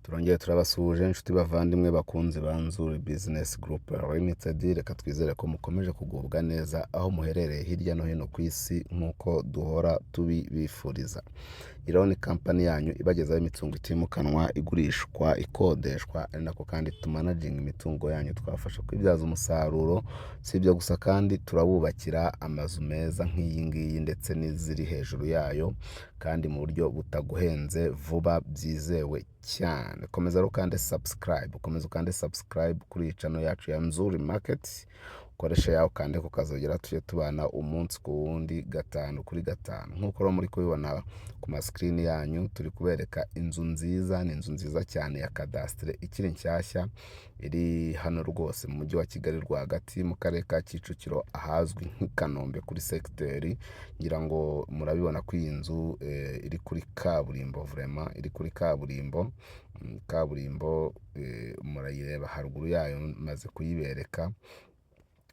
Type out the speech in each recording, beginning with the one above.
Turongeye turabasuhuje, inshuti bavandimwe bakunzi ba Nzuri Business Group Limited. Reka twizere ko mukomeje kugubwa neza aho muherereye hirya no hino ku isi, nk'uko duhora tubibifuriza. Ironi company yanyu ibagezaho imitungo itimukanwa igurishwa, ikodeshwa, ari nako kandi tumanaginga imitungo yanyu, twabafasha kwibyaza umusaruro. Si ibyo gusa kandi, turabubakira amazu meza nk'iyi ngiyi ndetse n'iziri hejuru yayo, kandi mu buryo butaguhenze, vuba, byizewe cyane. Komeza rero ukande subscribe, ukomeza ukande subscribe kuri iyi channel yacu ya Nzuri Market, ukoreshe yawe, ukande kukazogera, tujye tubana umunsi ku wundi, gatanu kuri gatanu. Nk'uko rero muri kubibona ku ma screen yanyu, turi kubereka inzu nziza. Ni inzu nziza cyane ya cadastre ikiri nshyashya, iri hano rwose mu Mujyi wa Kigali rwagati, mu Karere ka Kicukiro, ahazwi nk'i Kanombe kuri segiteri. Ngira ngo murabibona ko iyi nzu iri kuri kaburimbo, vraiment iri kuri kaburimbo. Kaburimbo murayireba haruguru yayo, maze kuyibereka.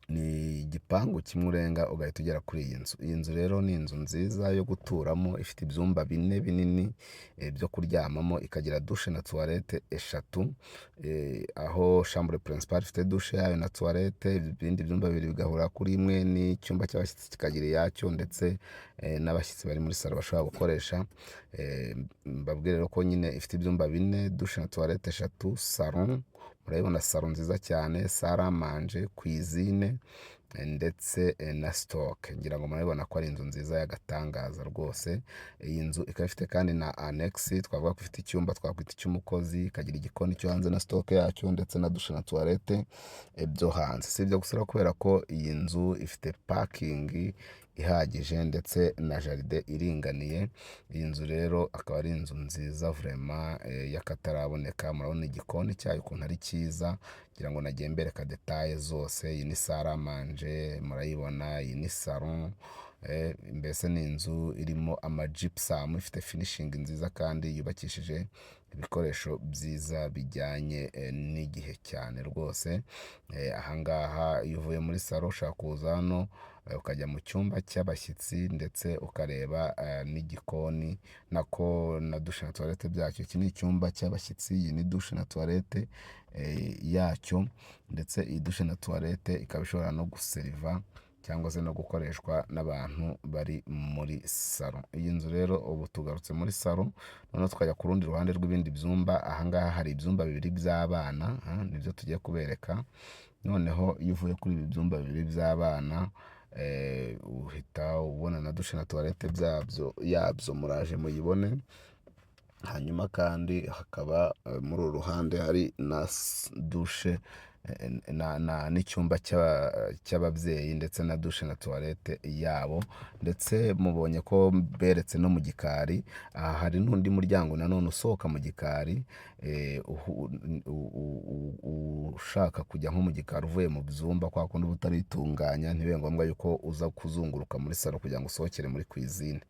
Ni igipangu kimwe urenga ugahita ugera kuri iyi nzu. Iyi nzu rero ni inzu nziza yo guturamo, ifite ibyumba bine binini byo kuryamamo, ikagira douche na toilette eshatu, aho chambre principale ifite douche yayo na toilette, ibindi byumba bibiri bigahura kuri imwe, n'icyumba cy'abashyitsi kikagira iyacyo, ndetse n'abashyitsi bari muri salon bashobora gukoresha. Mbabwire rero ko nyine ifite ibyumba bine, douche na toilette eshatu, salon, murabibona, salon nziza cyane, salle à manger, cuisine ndetse na stock. Ngira ngo murabibona ko ari inzu nziza y'agatangaza rwose. Iyi nzu ikaba ifite kandi na annexe, twavuga ko ifite icyumba twakwita icy'umukozi, ikagira igikoni cyo hanze na stock yacyo, ndetse na douche na toilette byo hanze. Si ibyo gusa, kubera ko iyi nzu ifite parking ihagije ndetse na jardin iringaniye. Iyi nzu rero akaba ari inzu nziza vraiment y'akataraboneka. Murabona igikoni cyayo ukuntu ari cyiza, ngira ngo nagiye mbereka détails zose. Iyi ni salle à manger, murayibona, iyi ni salon. Mbese ni inzu irimo ama gypsum, ifite finishing nziza kandi yubakishije ibikoresho byiza bijyanye n'igihe cyane rwose. Ahangaha iyo uvuye muri salon ushobora kuza hano ukajya mu cyumba cy'abashyitsi, ndetse ukareba n'igikoni nako na douche na toilette byacyo. Iki ni icyumba cy'abashyitsi, iyi ni douche na toilette yacyo, ndetse iyi douche na toilette ikaba ishobora no guseriva cyangwa se no gukoreshwa n'abantu bari muri salon. Iyi nzu rero, ubu tugarutse muri salon, noneho tukajya ku rundi ruhande rw'ibindi byumba. Ahangaha hari ibyumba bibiri by'abana, nibyo tugiye kubereka. Noneho iyo uvuye kuri ibi byumba bibiri by'abana, uhita ubona na douche na toilette byabyo yabyo, muraje muyibone. Hanyuma kandi hakaba muri uru ruhande hari na douche n'icyumba cy'ababyeyi, ndetse na douche na toilette yabo. Ndetse mubonye ko beretse no mu gikari. Aha hari n'undi muryango nanone usohoka mu gikari, ushaka kujya nko mu gikari uvuye mu byumba, kwa kundi uba utaritunganya, ntibibe ngombwa yuko uza kuzunguruka muri salon kugira ngo usohokere muri cuisine.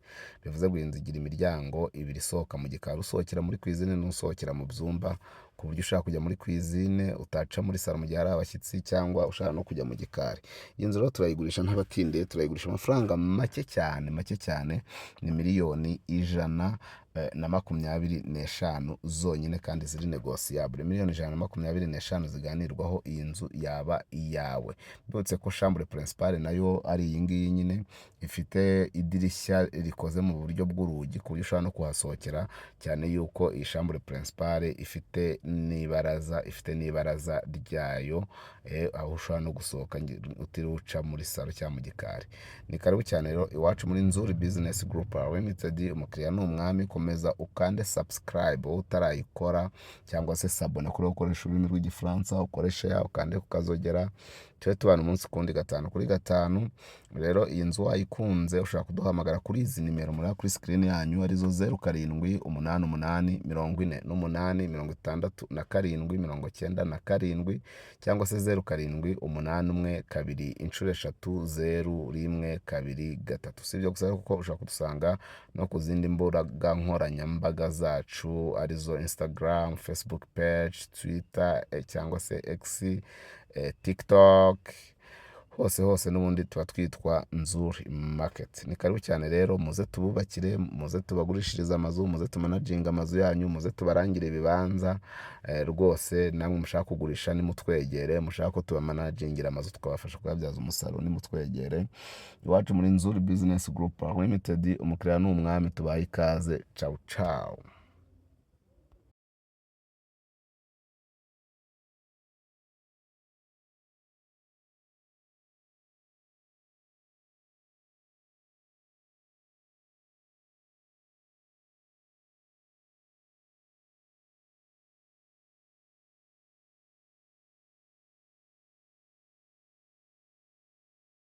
Bivuze ngo iyi nzu igira imiryango ibiri isohoka mu gikari, usohokera muri cuisine n'usohokera mu byumba, ku buryo ushaka kujya muri cuisine utaca muri salon mu gihe hari abashyitsi, cyangwa ushaka no kujya mu gikari. Iyi nzu rero turayigurisha ntabatindiye, turayigurisha amafaranga make cyane, make cyane. Ni miliyoni 125 zonyine kandi ziri négociable. Miliyoni 125 ziganirwaho, iyi nzu yaba iyawe. Mbibutse ko chambre principale nayo ari iyi ngiyi nyine, ifite idirishya rikoze mu buryo bw'urugi, ku buryo ushobora no kuhasohokera, cyane yuko iyi chambre principale ifite n'ibaraza, ifite n'ibaraza ryayo, aho ushobora no gusohoka utiriwe uca muri salon cyangwa mu gikari. Ni karibu cyane rero iwacu muri Nzuri Business Group Limited. Umukiriya ni umwami. Komeza ukande subscribe wowe utarayikora, cyangwa se s'abonner kuri ukoresha ururimi rw'Igifaransa, ukoreshe ya ukande kukazogera, tube tubana umunsi kundi, gatanu kuri gatanu. Rero iyi nzu wayikunze, ushobora kuduhamagara kuri izi nimero muri kuri screen yanyu, arizo 0788 48 67 97, cyangwa se 0781 2 0 0 1 2 3. Si ibyo gusa, kuko ushobora kudusanga no ku zindi mbuga nkoranyambaga zacu, arizo Instagram, Facebook page, Twitter cyangwa se X, TikTok. Hose hose n'ubundi tuba twitwa Nzuri Market. Ni karibu cyane rero, muze tububakire, muze tubagurishirize amazu, muze tumanaginga amazu yanyu, muze tubarangire ibibanza. Rwose namwe mushaka kugurisha nimutwegere, mushaka ko tubamanagingira amazu tukabafasha kuyabyaza umusaruro nimutwegere. Iwacu muri Nzuri Business Group Limited, umukiriya ni umwami, tubaye ikaze. Ciao ciao.